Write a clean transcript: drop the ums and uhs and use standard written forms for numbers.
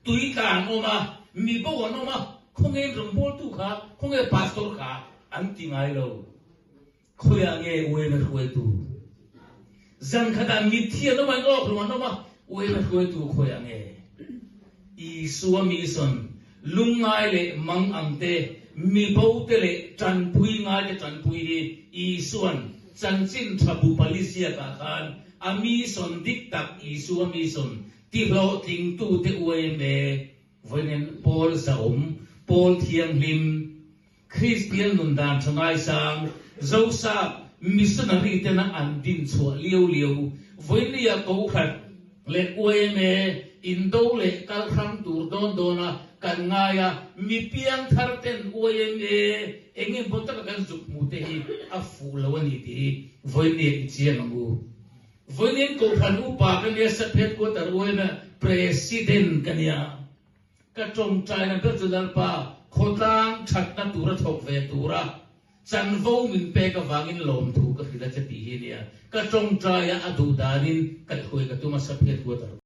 Tui tla an awm a, mi bo an awm a, khawnge in rawngbawltu kha, khawnge pastor kha an ti ngai lo. Khawiah nge uaina hruaitu? Zan khatah mitthi an awm a, in awkhlum an awm a, uaina hruaitu khawiah nge? Isua mission, lungngai leh mang ang te, mi bo te leh tanpui ngai te tanpui hi Isua'n chanchin tha bu pali ziakah khan a mission dik tak Isua mission tihlawhtlingtute uaime vawiin pawl zahawm, pawl thianghlim, Kristian nun dan tha ngaisang, Zosap missionary tena an din chhuah liau liau, vawinia ko khat leh yma indo leh kal hrang tur dawn dawna kan ngai a, mi piang thar ten yma eng emaw taka kan zuk hmu te hi a fuh lo a ni tih hi vawinia i chiang ang u. Vawiin Kohhran upa ka nia Sap Headquarter yma President ka nia. Ka tawngtaina ber chu Lalpa khawtlang thatna tura thawk ve tura chanvo min pek avangin lawmthu ka hrilh a che tih hi nia. Ka tawngtaia a duh danin kaihhuai ka tum a Sap Headquarter.